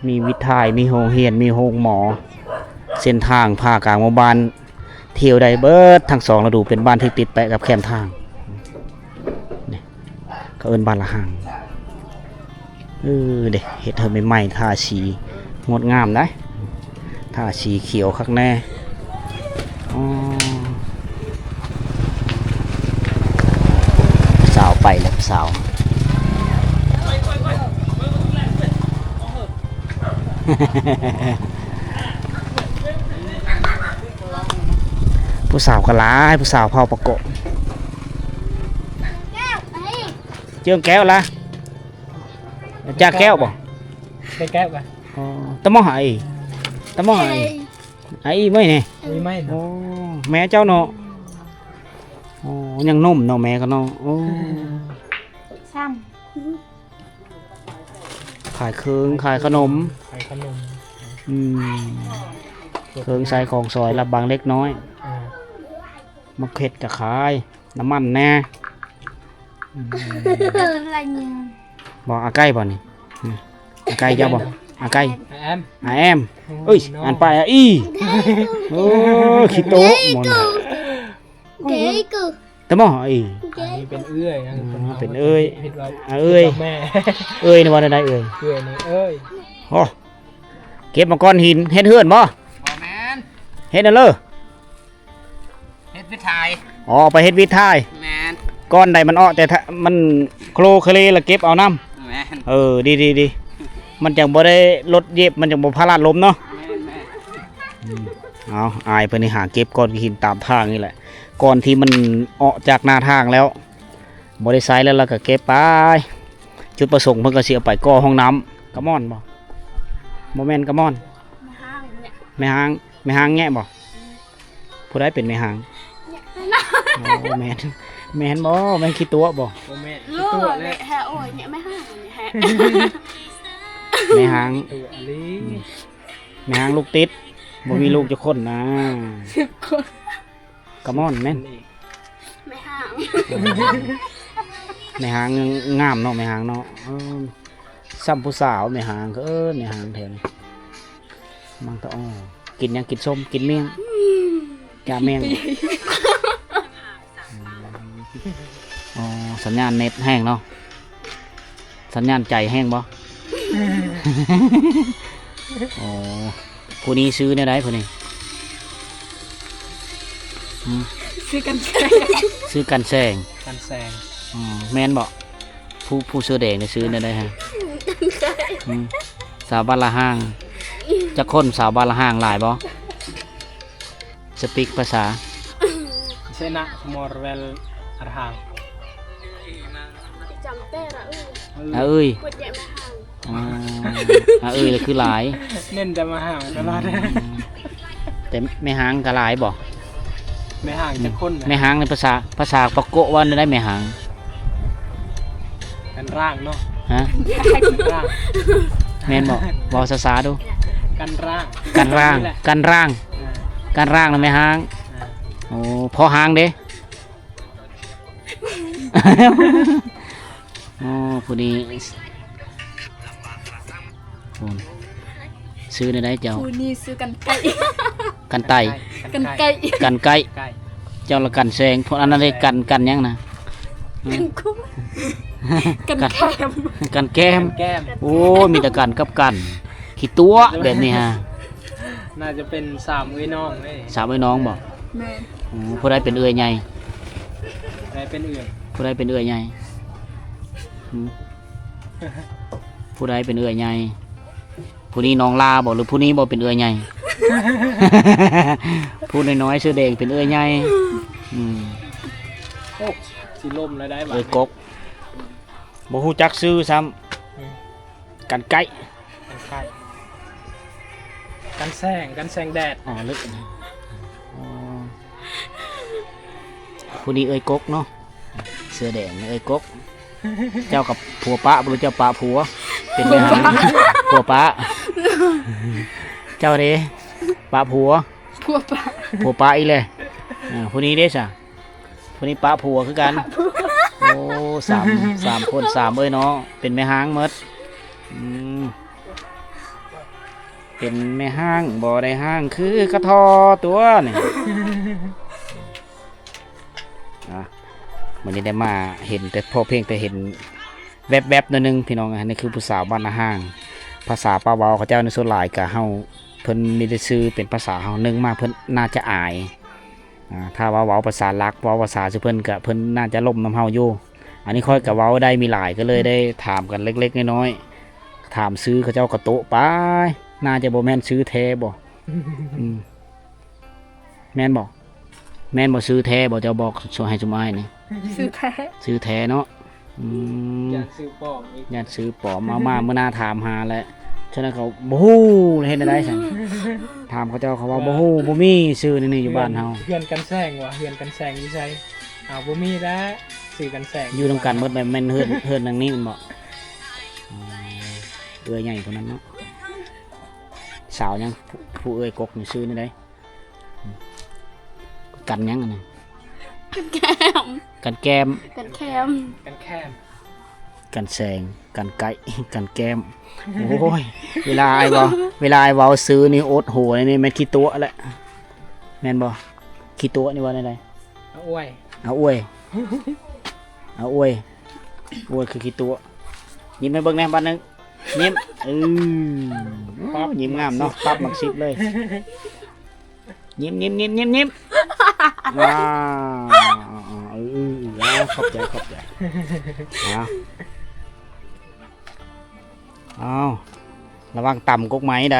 ມີວິດຖ່າຍ ມີໂຮງຮຽນ ມີໂຮງໝໍ ເສັ້ນທາງຜ່າກາງໝູ່ບ້ານ ທ່ຽວໄດ້ເບິດທັງສອງລະດູ ເປັນບ້ານທີ່ຕິດແປະກັບແຄມທາງ. ນີ້ ເຂົາເອີ້ນບ້ານລະຫັງ. ເອີ ເດ້ ເຮັດເທື່ອໃໝ່ໆ ທາສີງົດງາມໄດ໋ ທາສີຂຽວຄັກແນ່. ອໍ ສາວໄປແລ້ວ ສາວ. ຜູ້ສາວກໍຫຼາຍ ຜູ້ສາວເຜົ່າປະເກາະ. ເຈີແກ້ວລະ ຈາແກ້ວບໍ່? ແກ້ວກະ ອໍ ຕະໝໍຫາອີ ຕະໝໍຫາອີ ອາອີໄມ້ນີ້ ອີໄມ້ ໂອ້ ແມ່ເຈົ້າເນາະ. ໂອ້ ຍັງໜຸ່ມເນາະ ແມ່ກໍເນາະ. ໂອ້ ຊ້ຳ ຂາຍເຄື່ອງ ຂາຍຂະໜົມ ຂາຍຂະໜົມ. ອືມ ເຄື່ອງໃຊ້ຂອງສອຍ ລັບບາງເລັກນ້ອຍ. ເອີ ໝາກເຜັດກໍຂາຍ ນ້ຳມັນແດ່. ອືມ ບໍ່ ອາໄກ່ບໍ່ນີ້? ອືມ ອາໄກ່ເຈົ້າບໍ່? ອາໄກ່ ອາແອມ ອາແອມ. ໂອ້ຍ ເອີ້ຍ ນ້ອງ ອ່ານປ້າຍ ອາອີ. ໂອ້ ຂີ້ໂຕະໝົດ. ເກກູ ຕະໝໍອີ ອັນນີ້ເປັນເອື້ອຍນະ. ອໍ ເປັນເອື້ອຍ ຜິດວ່າ ອາເອື້ອຍ ແມ່ ເອື້ອຍນີ້ວ່າແນວໃດເອື້ອຍ? ເອື້ອຍນີ້ເອື້ອຍ. ໂອ້ ເກັບມາກ້ອນຫີນ ເຮັດເຮືອນບໍ່? ບໍ່ແມ່ນ ເຮັດອັນເລີ ເຮັດວິດຖ່າຍ. ອໍ ເອົາໄປເຮັດວິດຖ່າຍ. ແມ່ນ ກ້ອນໃດມັນເອາະແຕ່ ມັນໂຄລະເຄເລລະເກັບເອົານຳ. ແມ່ນ ເອີ ດີໆໆ ມັນຈັ່ງບໍ່ໄດ້ລົດເຢັບ ມັນຈັ່ງບໍ່ພາລາດລົມເນາະ. ແມ່ນໆ ອືມ ເອົາ ອ້າຍເພິ່ນນີ້ຫາເກັບກ້ອນຫີນຕາມທາງນີ້ແຫຼະ ກ່ອນທີ່ມັນເອາະຈາກໜ້າທາງແລ້ວ ບໍ່ໄດ້ໃຊ້ແລ້ວ ລະກະເກັບໄປ. ຈຸດປະສົງເພິ່ນກະຊິເອົາໄປກໍ່ຫ້ອງນ້ຳ. ກະມ່ອນບໍ່? ບໍ່ແມ່ນກະມ່ອນ ແມ່ຮ້າງ ແມ່ຮ້າງແຍະບໍ່? ຜູ້ໃດເປັນແມ່ຮ້າງ? ໂອ້ ແມ່ນ ແມ່ນບໍ່? ແມ່ນຂີ້ຕົວະບໍ່? ບໍ່ແມ່ນ ຂີ້ຕົວະແຫຼະ. ແມ່ຮ້າງ ແມ່ຮ້າງລູກຕິດ ບໍ່ມີລູກຈັກຄົນນະ. ສິບຄົນ ກະມ່ອນແມ່ນ ແມ່ຮ້າງ ແມ່ຮ້າງງາມເນາະ ແມ່ຮ້າງເນາະ. ເອີ ຊ່ຳຜູ້ສາວແມ່ຮ້າງ ເອີ້ນແມ່ຮ້າງແທ້. ມັງຕະອໍ ກິນຫຍັງ? ກິນສົ້ມ ກິນມ້ຽງ ອືມ ຢາແມງ. ອໍ ສັນຍານເນັດແຮງເນາະ. ສັນຍານໃຈແຮງບໍ່? ອໍ ຜູ້ນີ້ຊື່ແນວໃດຜູ້ນີ້? ອືມ ຊື່ກັນແສງ ຊື່ກັນແສງ ກັນແສງ. ອໍ ແມ່ນບໍ່? ຜູ້ ຜູ້ເສື້ອແດງນີ້ຊື່ແນວໃດຮະ? ກັນແສງ ອືມ ສາວບ້ານລະຫາງ. ຈັກຄົນສາວບ້ານລະຫາງ? ຫຼາຍບໍ່? ສະປີກພາສາ ເຊນະ ມອຣເວລ ອາຮາງ ຈຳແຕ່ລະເອີຍ ອາເອີຍ ເປີດແຍະມາຫາງ. ອໍ ອາເອີຍລະຄືຫຼາຍ ເນັ້ນແຕ່ມາຫາງຕະຫຼອດ. ອືມ ແຕ່ແມ່ຮ້າງກະຫຼາຍບໍ່? ແມ່ຮ້າງຈັກຄົນນະ? ແມ່ຮ້າງໃນພາສາ ພາສາປາໂກະວ່າແນວໃດແມ່ຮ້າງ? ກັນຮ້າງເນາະ. ຮະ? ກັນຮ້າງ ແມ່ນບໍ່? ເວົ້າຊ້າໆດູ. ກັນຮ້າງ ກັນຮ້າງ ນີ້ແຫຼະ ກັນຮ້າງ ອ່າ ກັນຮ້າງນະແມ່ຮ້າງ ອ່າ ໂອ້ ພໍຮ້າງເດ້ ໂອ້ ຜູ້ນີ້ ໂອ້ ຊື່ແນວໃດເຈົ້າ? ຜູ້ນີ້ຊື່ກັນໄກ່ ກັນໄຕ ກັນໄກ່ ກັນໄກ່ ເຈົ້າລະກັນແສງ ພວກອັນນັ້ນເດ້ ກັນ ກັນຫຍັງນະ? ກັນກຸ້ງ ກັນ ກັນແກ້ມ ກັນແກ້ມ ກັນແກ້ມ ໂອ້ຍ ມີແຕ່ກັນກັບກັນ ຂີ້ຕົວະ ແບບນີ້ຫາ ໜ້າຈະເປັນສາມເອື້ອຍນ້ອງເດ້ ສາມເອື້ອຍນ້ອງບໍ? ແມ່ນ ໂອ້ ຜູ້ໃດເປັນເອື້ອຍໃຫຍ່? ຜູ້ໃດເປັນເອື້ອຍ ຜູ້ໃດເປັນເອື້ອຍໃຫຍ່? ຫື ຜູ້ໃດເປັນເອື້ອຍໃຫຍ່? ຜູ້ນີ້ນ້ອງລາບໍ ຫຼືຜູ້ນີ້ບໍເປັນເອື້ອຍໃຫຍ່? ຜູ້ນ້ອຍໆເສື້ອແດງເປັນເອື້ອຍໃຫຍ່ ອືມ ໂອ້ ຊິລົ້ມແລ້ວໄດ໋ ເອື້ອຍກົກ ບໍ່ຮູ້ຈັກຊື່ຊ້ຳ ອືມ ກັນໄກ່ ກັນໄກ່ ກັນແສງ ກັນແສງແດດ ອໍ ເລິກ ອໍ ຜູ້ນີ້ເອື້ອຍກົກເນາະ ເສື້ອແດງເອື້ອຍກົກ ເຈົ້າກັບຜົວປະ ບໍ່ຮູ້ເຈົ້າປະຜົວ ເປັນແມ່ຮ້າງຜົວປະ ເຈົ້າເດ້ ປະຜົວ ຜົວປະ ຜົວປະອີກແລ້ວ ອ່າ ຜູ້ນີ້ເດ້ຊະ? ຜູ້ນີ້ປະຜົວຄືກັນ ໂອ້ ສາມ ສາມຄົນ ສາມເອື້ອຍນ້ອງ ເປັນແມ່ຮ້າງໝົດ ອືມ ເປັນແມ່ຮ້າງ ບໍ່ໄດ້ຮ້າງຄືກະທໍຕົວນີ້ ອ່າ ມື້ນີ້ໄດ້ມາເຫັນແຕ່ ພໍພຽງແຕ່ເຫັນແວບໆໜ້ອຍໜຶ່ງ ພີ່ນ້ອງ ອັນນີ້ຄືຜູ້ສາວບ້ານນາຮ້າງ ພາສາປາເວົ້າເຂົາເຈົ້າໃນສ່ວນຫຼາຍກະເຮົາ ເພິ່ນມີແຕ່ຊື່ເປັນພາສາເຮົາ ໜຶ່ງມາເພິ່ນໜ້າຈະອາຍ ອ່າ ຖ້າວ່າເວົ້າພາສາຫຼັກ ເວົ້າພາສາຊື່ເພິ່ນກະ ເພິ່ນໜ້າຈະລົມນຳເຮົາຢູ່ ອັນນີ້ຂ້ອຍກະເວົ້າໄດ້ມີຫຼາຍ ກະເລີຍໄດ້ຖາມກັນເລັກໆນ້ອຍໆ ຖາມຊື່ເຂົາເຈົ້າກະໂຕະໄປ ໜ້າຈະບໍ່ແມ່ນຊື່ແທ້ບໍ? ອືມ ແມ່ນບໍ? ແມ່ນບໍ່? ຊື່ແທ້ບໍ່? ເຈົ້າບອກໃຫ້ຊຸມອ້າຍນີ້ ຊື່ແທ້ ຊື່ແທ້ເນາະ ອືມ ຢ້ານຊື່ປອມອີກ ຢ້ານຊື່ປອມ ເອົາມາມື້ໜ້າຖາມຫາແຫຼະ ສະນັ້ນເຂົາບໍ່ຮູ້ ເຮັດແນວໃດຊັ້ນ? ຖາມເຂົາເຈົ້າ ເຂົາວ່າບໍ່ຮູ້ ບໍ່ມີຊື່ແນວນີ້ຢູ່ບ້ານເຮົາ ເຮືອນກັນແສງວ່າ ເຮືອນກັນແສງຢູ່ໃສ? ອ້າວ ບໍ່ມີແລ້ວ ຊື່ກັນແສງ ຢູ່ນຳກັນໝົດ ແມ່ນເຮືອນ ເຮືອນຫຼັງນີ້ແມ່ນບໍ່? ອໍ ເອື້ອຍໃຫຍ່ຜູ້ນັ້ນເນາະ ສາວຫຍັງ ຜູ້ ຜູ້ເອື້ອຍກົກນີ້ຊື່ແນວໃດ? ກັນຫຍັງອັນນີ້? ກັນແກ້ມ ກັນແກ້ມ ກັນແຄມ ກັນແຄມ ກັນແສງ ກັນໄກ່ ກັນແກ້ມ ໂອ້ຍ ເວລາອ້າຍເວົ້າ ເວລາອ້າຍເວົ້າຊື່ນີ້ອົດຫົວນີ້ແມ່ນຂີ້ຕົວະແຫຼະ ແມ່ນບໍ່? ຂີ້ຕົວະນີ້ວ່າແນວໃດ? ອາອວຍ ອາອວຍ ອາອວຍ ອາອວຍຄືຂີ້ຕົວະ ຍິ້ມໃຫ້ເບິ່ງແດ່ບາດໜຶ່ງ ຍິ້ມ ເອີ ຍິ້ມ ຍິ້ມງາມເນາະ ປັບໝາກສິບເລີຍ ຍິ້ມ ຍິ້ມ ຍິ້ມ ຍິ້ມ ຍິ້ມ ວ້າວ ເອີ ເອີ ເອີ ຂອບໃຈ ຂອບໃຈ ອ້າວ ອ້າວ ລະວັງຕຳກົກໄມ້ໃດ.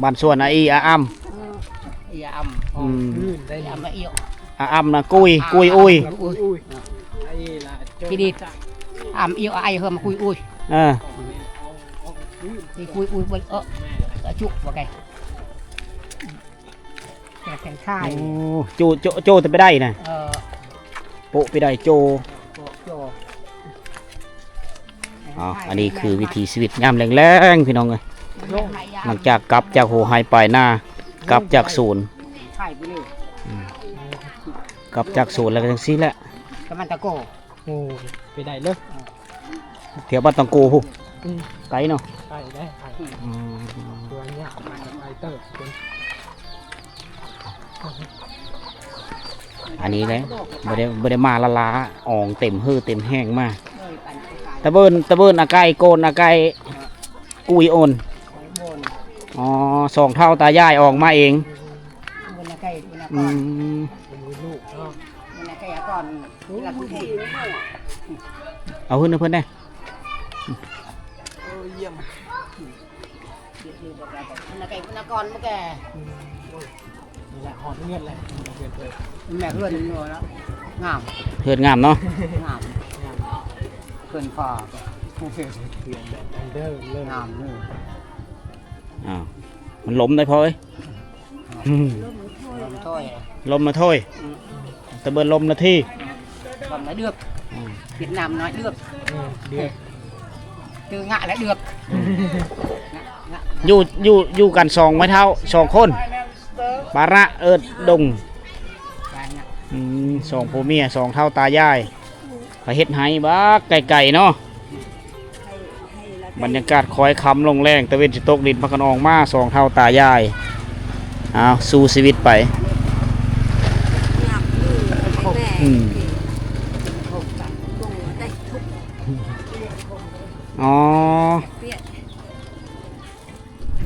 ບ້ານສວນອາອີອາອຳ ອາອຳ ອືມ ອາອຳນະກຸຍ ກຸຍອຸຍ ກຸຍອຸຍ ທີ່ດີດ ອຳອີອາໄອເຮີມາກຸຍອຸຍ ເອີ ທີ່ກຸຍອຸຍເບິ່ງ ເອີ ຈຸບໍ່ໄກ ແກງຊາຍ ໂອ້ ໂຈ ໂຈ ໂຈແຕ່ໄປໄດ້ນະ ເອີ ໂປະໄປໄດ້ໂຈ ໂປະໂຈ ອ້າວ ອັນນີ້ຄືວິຖີຊີວິດຍາມແລງໆ ພີ່ນ້ອງເອີຍ ຫຼັງຈາກກັບຈາກຫົວໄຮ່ປາຍນາ ກັບຈາກສວນ ອືມ ກັບຈາກສວນແລ້ວກະຈັ່ງຊີ້ແຫຼະ ກະມັນຕະໂກ ໂອ້ ໄປໄດ້ເລີຍ ແຖວບ້ານຕັງໂກພຸ້ນ ອືມ ໄກເນາະ ໄກໄດ້ ໄກ ອືມ ຕົວຍາກ ໄກເຕີບ ອັນນີ້ແຫຼະ ບໍ່ໄດ້ ບໍ່ໄດ້ມາລ້າໆ ອອງເຕັມເຮີເຕັມແຮງມາ ຕະເບີນ ຕະເບີນອາໄກ່ ໂກນອາໄກ່ ກຸຍໂອນ ອໍ ສອງເຖົ້າຕາຍາຍອອກມາເອງ ອືມ ເອົາເຮືອນໃຫ້ເພິ່ນແດ່. ເອີ ຢ້ຽມ ນະໄກ່ ນະກອນມາແກ່ ອືມ ໂອ້ຍ ນີ້ແຫຼະ ຮອດເຮືອນແຫຼະ ເຮືອນເພິ່ນ ແມ່ເຮືອນເນາະ ງາມ ເຮືອນງາມເນາະ ງາມ ງາມ ເຮືອນຟ້າ ເຮືອນແບບເດີມເລີຍ ງາມເລີຍ ອ້າວ ມັນລົມໄດ໋ພໍ່ເອີຍ ອືມ ລົມມັນໂທຍ ລົມມັນໂທຍ ອືມ ຕະເບີນລົມນະທີ ອືມ ລົມນະເດືອກ ຫວຽດນາມນ້ອຍເລືອກ ເອີ ເລືອກ ຈື່ງະແລະເລືອກ ຢູ່ ຢູ່ ຢູ່ກັນສອງແມ່ເຖົ້າ ສອງຄົນ ປາຣະ ເອີດດົງ ປາຣະ ອືມ ສອງຜົວເມຍ ສອງເຖົ້າຕາຍາຍ ເຂົາເຮັດໄຮ່ບັກໄກໆເນາະ. ບັນຍາກາດຄ້ອຍຄ່ຳລົງແລງ ຕາເວັນຊິຕົກດິນ ພາກັນອອກມາ ສອງເຖົ້າຕາຍາຍ ອ້າວ ສູ້ຊີວິດໄປ. ອືມ ອໍ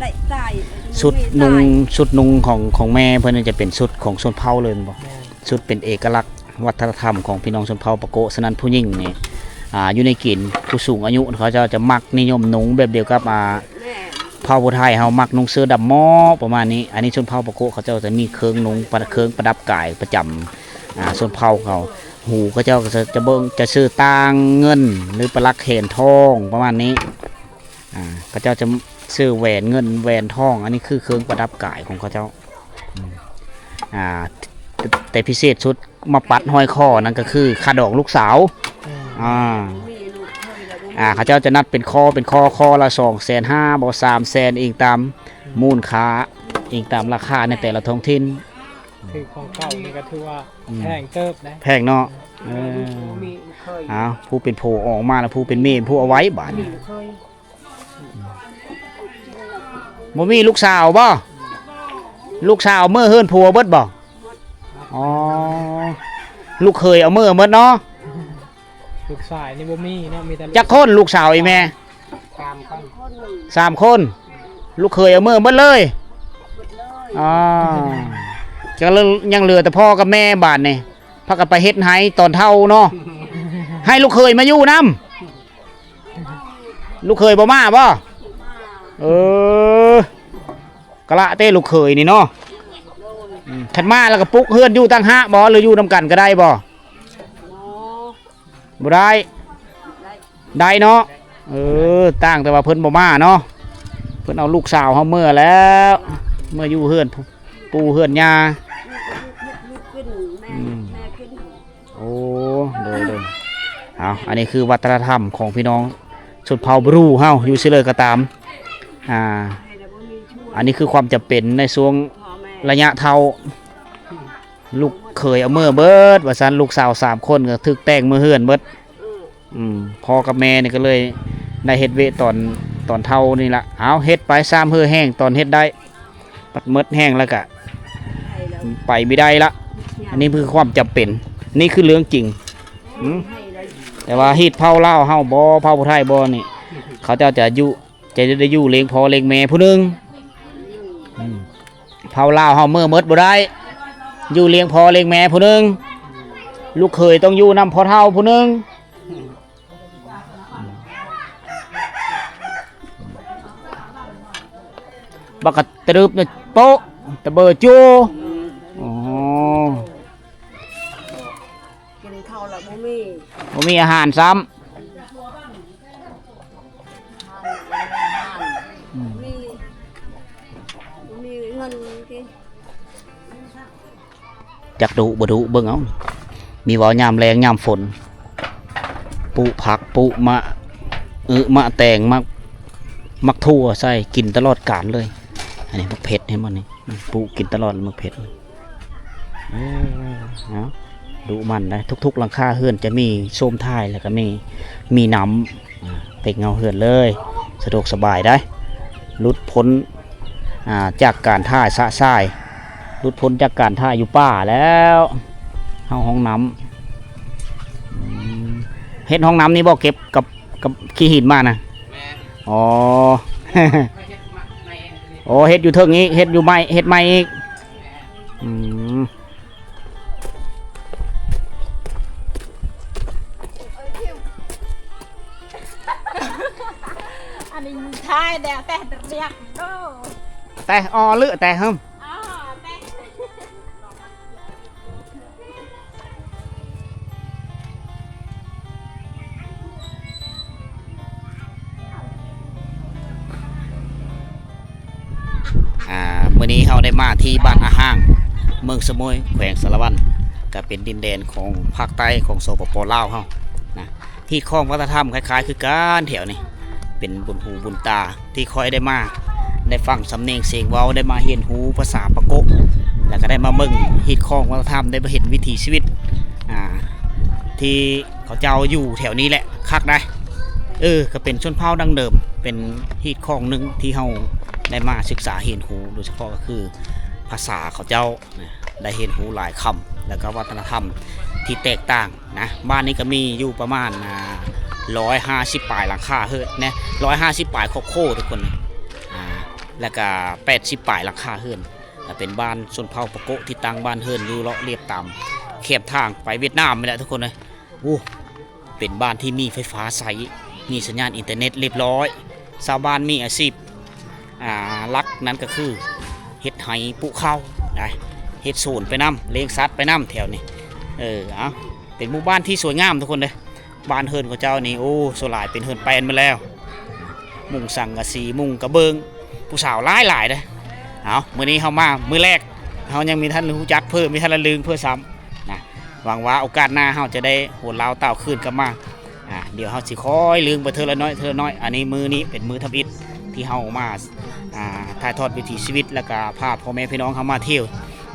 ໄດ້ຕາຍ ຊຸດນຸ່ງ ຊຸດນຸ່ງຂອງ ຂອງແມ່ເພິ່ນນີ້ຈະເປັນຊຸດຂອງຊົນເຜົ່າເລີຍແມ່ນບໍ່? ແມ່ນ ຊຸດເປັນເອກະລັກວັດທະນະທຳຂອງພີ່ນ້ອງຊົນເຜົ່າປາໂກະ. ສະນັ້ນຜູ້ຍິງນີ້ ອ່າ ຢູ່ໃນຈີນຜູ້ສູງອາຍຸເຂົາເຈົ້າຈະມັກນິຍົມນຸ່ງແບບດຽວກັບ ອ່າ ແມ່ນ ເຜົ່າຜູ້ໄທເຮົາມັກນຸ່ງເສື້ອດຳໝໍ້ປະມານນີ້. ອັນນີ້ຊົນເຜົ່າປາໂກະເຂົາເຈົ້າຈະມີເຄື່ອງນຸ່ງ ປະ ເຄື່ອງປະດັບກາຍປະຈຳ ອ່າ ຊົນເຜົ່າເຂົາ. ຫູເຂົາເຈົ້າກໍຈະ ຈະເບິ່ງ ຈະເສື້ອຕ່າງເງິນ ຫຼືປະຫຼັກແຂນທອງປະມານນີ້. ອ່າ ເຂົາເຈົ້າຈະເສື້ອແຫວນເງິນແຫວນທອງ ອັນນີ້ຄືເຄື່ອງປະດັບກາຍຂອງເຂົາເຈົ້າ. ອືມ ອ່າ ແຕ່ ແຕ່ພິເສດສຸດມາປັດຫ້ອຍຄໍນັ້ນກໍຄືຄ່າດອງລູກສາວ. ອືມ ອ່າ ອ່າ ເຂົາເຈົ້າຈະນັດເປັນຄໍ ເປັນຄໍ ຄໍລະສອງແສນຫ້າບໍ ສາມແສນ ອີງຕາມ ອືມ ມູນຄ່າ ອີງຕາມລາຄາໃນແຕ່ລະທ້ອງຖິ່ນ. ຖືກຂອງເກົ່ານີ້ກໍຖືວ່າ ອືມ ແພງເຕີບນະ ແພງເນາະ. ເອີ ບໍ່ມີລູກເຂີຍ ອ້າວ ຜູ້ເປັນຜົວອອກມາແລ້ວ ຜູ້ເປັນເມຍຜູ້ເອົາໄວ້ບາດນີ້. ບໍ່ມີລູກສາວບໍ່? ລູກສາວເມືອເຮືອນຜົວເບິດບໍ່? ອໍ ລູກເຂີຍເອົາເມືອໝົດເນາະ. ລູກຊາຍນີ້ບໍ່ມີເນາະ ມີແຕ່ ຈັກຄົນລູກສາວອີ່ແມ່? ສາມຄົນ ສາມຄົນ ລູກເຂີຍເອົາເມືອໝົດເລີຍ. ອໍ ກໍເລີຍຍັງເຫຼືອແຕ່ພໍ່ກັບແມ່ບາດນີ້ ພາກັນໄປເຮັດໄຮ່ຕອນເຖົ້າເນາະ. ໃຫ້ລູກເຂີຍມາຢູ່ນຳ. ລູກເຂີຍບໍ່ມາບໍ່? ເອີ ກະລະເຕລູກເຂີຍນີ້ເນາະ. ອືມ ຄັນມາແລ້ວກໍປຸກເຮືອນຢູ່ຕ່າງຫາກບໍ່ ຫຼືຢູ່ນຳກັນກໍໄດ້ບໍ່? ບໍ່ໄດ້ ໄດ້ເນາະ. ເອີ ຕ່າງແຕ່ວ່າເພິ່ນບໍ່ມາເນາະ ເພິ່ນເອົາລູກສາວເຮົາເມືອແລ້ວ ເມືອຢູ່ເຮືອນປູ່ເຮືອນຍ່າ. ອືມ ໂອ້ ໂດຍ ໂດຍ ເອົາ ອັນນີ້ຄືວັດທະນະທຳຂອງພີ່ນ້ອງຊົນເຜົ່າບຣູເຮົາຢູ່ຊິເລີຍກໍຕາມ. ອ່າ ອັນນີ້ຄືຄວາມຈຳເປັນໃນຊ່ວງໄລຍະເຖົ້າ ລູກເຂີຍເອົາເມືອເບິດວ່າຊັ້ນ ລູກສາວສາມຄົນກໍຖືກແຕ່ງເມືອເຮືອນເບິດ. ອືມ ພໍ່ກັບແມ່ນີ້ກໍເລີຍໄດ້ເຮັດວຽກຕອນ ຕອນເຖົ້ານີ້ລະ. ເອົາ ເຮັດໄປ ຊາມເຫື່ອແຮງຕອນເຮັດໄດ້ ບັດໝົດແຮງແລ້ວກະໄປບໍ່ໄດ້ລະ. ອັນນີ້ຄືຄວາມຈຳເປັນ ນີ້ຄືເລື່ອງຈິງ. ອືມ ແຕ່ວ່າຮີດເຜົ່າລາວເຮົາບໍ່ ເຜົ່າຜູ້ໄທບໍ່ນີ້ ເຂົາເຈົ້າຈະຢູ່ ຈະໄດ້ຢູ່ລ້ຽງພໍ່ລ້ຽງແມ່ຜູ້ໜຶ່ງ. ອືມ ເຜົ່າລາວເຮົາເມືອໝົດບໍ່ໄດ້ ຢູ່ລ້ຽງພໍ່ລ້ຽງແມ່ຜູ້ໜຶ່ງ ລູກເຂີຍຕ້ອງຢູ່ນຳພໍ່ເຖົ້າຜູ້ໜຶ່ງ. ບັກກະຕະດຶບນີ້ໂປະ ຕະເບີຈູ. ອໍ ກິນເຂົ້າລະບໍ່ມີ ບໍ່ມີອາຫານຊ້ຳ. ອືມ ມີ ມີເງິນຕິ ຈັກດຸບໍ່ດຸ ເບິ່ງເອົາ ມີເວົ້າຍາມແລ້ງຍາມຝົນ ປູກຜັກ ປູກມະ ອຶ ມະແຕງ ໝາກ ໝາກຖົ່ວໃສ່ ກິນຕະຫຼອດການເລີຍ. ອັນນີ້ໝາກເຜັດ ເຫັນບໍ່ນີ້ ປູກກິນຕະຫຼອດໝາກເຜັດ. ເອີ ເອົາ ດຸໝັ່ນໄດ໋ ທຸກໆຫຼັງຄາເຮືອນຈະມີໂຊມທ້າຍ ແລ້ວກໍມີ ມີນ້ຳ ອ່າ ເປັນເງົາເຮືອນເລີຍ ສະດວກສະບາຍໄດ໋ ຫຼຸດພົ້ນ ອ່າ ຈາກການຖ່າຍຊະຊາຍ ຫຼຸດພົ້ນຈາກການຖ່າຍຢູ່ປ່າແລ້ວ ເຮົາຫ້ອງນ້ຳ. ອືມ ເຮັດຫ້ອງນ້ຳນີ້ບໍ່ ເກັບກັບ ກັບຂີ້ຫີນມານະ? ແມ່ນ ອໍ ເຮັດມາໃໝ່ ໂອ້ ເຮັດຢູ່ເທິງອີກ ເຮັດຢູ່ໃໝ່ ເຮັດໃໝ່ອີກ. ອືມ ອັນນີ້ຖ່າຍແດ່ແຕ່ຮຽກໂດ ແຕ່ອໍ ຫຼື ແຕ່ຫຶມ ອໍ ແຕ່ ອ່າ ມື້ນີ້ເຮົາໄດ້ມາທີ່ບ້ານອາຮ່າງ ເມືອງສະໂໝຍ ແຂວງສາລະວັນ ກໍເປັນດິນແດນຂອງພາກໃຕ້ຂອງ ສປປ ລາວເຮົາ. ນະ ຮີດຄອງວັດທະນະທຳຄ້າຍໆຄືກັນແຖວນີ້ ເປັນບຸນຫູບຸນຕາ ທີ່ຂ້ອຍໄດ້ມາ ໄດ້ຟັງສຳນຽງສຽງເວົ້າ ໄດ້ມາຮຽນຮູ້ພາສາປາໂກະ ແລ້ວກໍໄດ້ມາເບິ່ງຮີດຄອງວັດທະນະທຳ ໄດ້ມາເຫັນວິຖີຊີວິດ ອ່າ ທີ່ເຂົາເຈົ້າຢູ່ແຖວນີ້ແຫຼະ ຄັກໄດ໋. ເອີ ກໍເປັນຊົນເຜົ່າດັ້ງເດີມ ເປັນຮີດຄອງໜຶ່ງທີ່ເຮົາໄດ້ມາສຶກສາຮຽນຮູ້ ໂດຍສະເພາະກໍຄືພາສາເຂົາເຈົ້ານະ ໄດ້ຮຽນຮູ້ຫຼາຍຄຳ ແລ້ວກໍວັດທະນະທຳທີ່ແຕກຕ່າງນະ. ບ້ານນີ້ກໍມີຢູ່ປະມານ ອ່າ ຮ້ອຍຫ້າສິບປາຍຫຼັງຄາເຮືອນນະ ຮ້ອຍຫ້າສິບປາຍຄອບຄົວທຸກຄົນນະ ອ່າ ແລ້ວກໍແປດສິບປາຍຫຼັງຄາເຮືອນ ກໍເປັນບ້ານຊົນເຜົ່າປາໂກະທີ່ຕັ້ງບ້ານເຮືອນຢູ່ເລາະລຽບຕາມແຄມທາງໄປຫວຽດນາມນີ້ແຫຼະທຸກຄົນເອີຍ. ໂອ້ ເປັນບ້ານທີ່ມີໄຟຟ້າໃຊ້ ມີສັນຍານອິນເຕີເນັດລຽບຮ້ອຍ. ຊາວບ້ານມີອາຊີບ ອ່າ ຫຼັກນັ້ນກໍຄືເຮັດໄຮ່ປູກເຂົ້ານະ ເຮັດສວນໄປນຳ ລ້ຽງສັດໄປນຳແຖວນີ້. ເອີ ເອົາ ເປັນໝູ່ບ້ານທີ່ສວຍງາມທຸກຄົນເດີ. ບ້ານເຮືອນເຂົາເຈົ້ານີ້ ໂອ້ ສ່ວນຫຼາຍເປັນເຮືອນແປ້ນໝົດແລ້ວ ມຸງສັງກະສີ ມຸງກະເບື້ອງ ຜູ້ສາວຫຼາຍໆເດ້. ເອົາ ມື້ນີ້ເຮົາມາມື້ແລກ ເຮົາຍັງມີທັນຮູ້ຈັກເພິ່ນ ມີທັນລະລຶງເພິ່ນຊ້ຳນະ. ຫວັງວ່າໂອກາດໜ້າເຮົາຈະໄດ້ໂຫນລາວຕ່າວຄືນກັບມາ. ອ່າ ດຽວເຮົາຊິຄ່ອຍລຶງໄປເທື່ອລະໜ້ອຍ ເທື່ອລະໜ້ອຍ. ອັນນີ້ມື້ນີ້ເປັນມື້ທຳອິດທີ່ເຮົາມາ ອ່າ ຖ່າຍທອດວິຖີຊີວິດ ແລ້ວກະພາພໍ່ແມ່ພີ່ນ້ອງເຮົາມາທ່ຽວ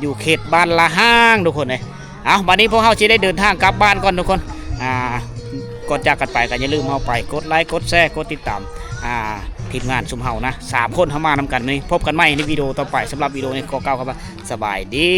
ຢູ່ເຂດບ້ານລະຫາງທຸກຄົນເອີຍ. ເອົາ ບັດນີ້ພວກເຮົາຊິໄດ້ເດີນທາງກັບບ້ານກ່ອນທຸກຄົນ. ອ່າ ກ່ອນຈາກກັນໄປກໍຢ່າລືມເຮົາໄປກົດໄລ ກົດແຊ ກົດຕິດຕາມ ອ່າ ທີມງານຊຸມເຮົານະ ສາມຄົນເຮົາມານຳກັນນີ້. ພົບກັນໃໝ່ໃນວິດີໂອຕໍ່ໄປ. ສຳລັບວິດີໂອນີ້ຂໍກ່າວຄຳວ່າສະບາຍດີ.